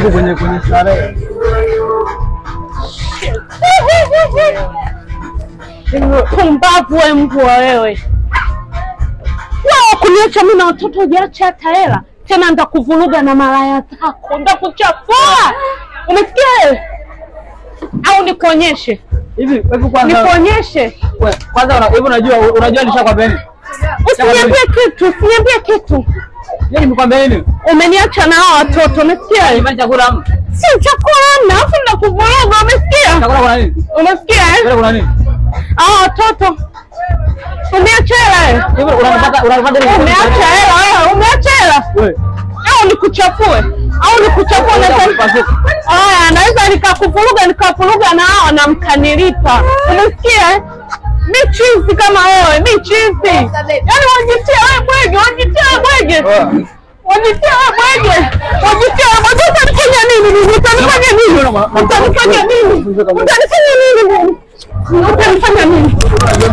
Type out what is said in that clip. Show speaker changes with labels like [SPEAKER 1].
[SPEAKER 1] Nipo kwenye starehe.
[SPEAKER 2] Pumbavu wewe mbwa wewe. Wewe kuniacha mimi na watoto hujaacha hata hela. Tena ndakuvuruga na malaya zako. Ndakuchafua. Umesikia wewe? Au nikuonyeshe?
[SPEAKER 1] Hivi hebu kwanza
[SPEAKER 2] nikuonyeshe.
[SPEAKER 1] Kwanza hivi unajua nishakwambia nini?
[SPEAKER 2] Usiniambie kitu, usiniambie kitu.
[SPEAKER 1] Yeye nimekwambia nini?
[SPEAKER 2] Umeniacha na hao watoto, umesikia?
[SPEAKER 1] Ni chakula hamna.
[SPEAKER 2] Si chakula hamna, afu nakuvuruga, umesikia?
[SPEAKER 1] Chakula kuna nini?
[SPEAKER 2] Umesikia eh?
[SPEAKER 1] Chakula kuna nini?
[SPEAKER 2] Hao watoto. Umeacha hela.
[SPEAKER 1] Hivi unanipata nini?
[SPEAKER 2] Umeacha hela wewe, umeacha hela.
[SPEAKER 1] Wewe.
[SPEAKER 2] Au nikuchafue? Au nikuchafue na haya, naweza nikakuvuruga na hao na mkanilipa. Umesikia eh? Mi chizi kama wewe, mi chizi. Yaani wajitia wewe bwege, wajitia wewe bwege. Wajitia wewe bwege. Wajitia wewe bwege. Utanifanya nini mimi? Utanifanya nini? Utanifanya nini? Utanifanya nini mimi? Utanifanya nini?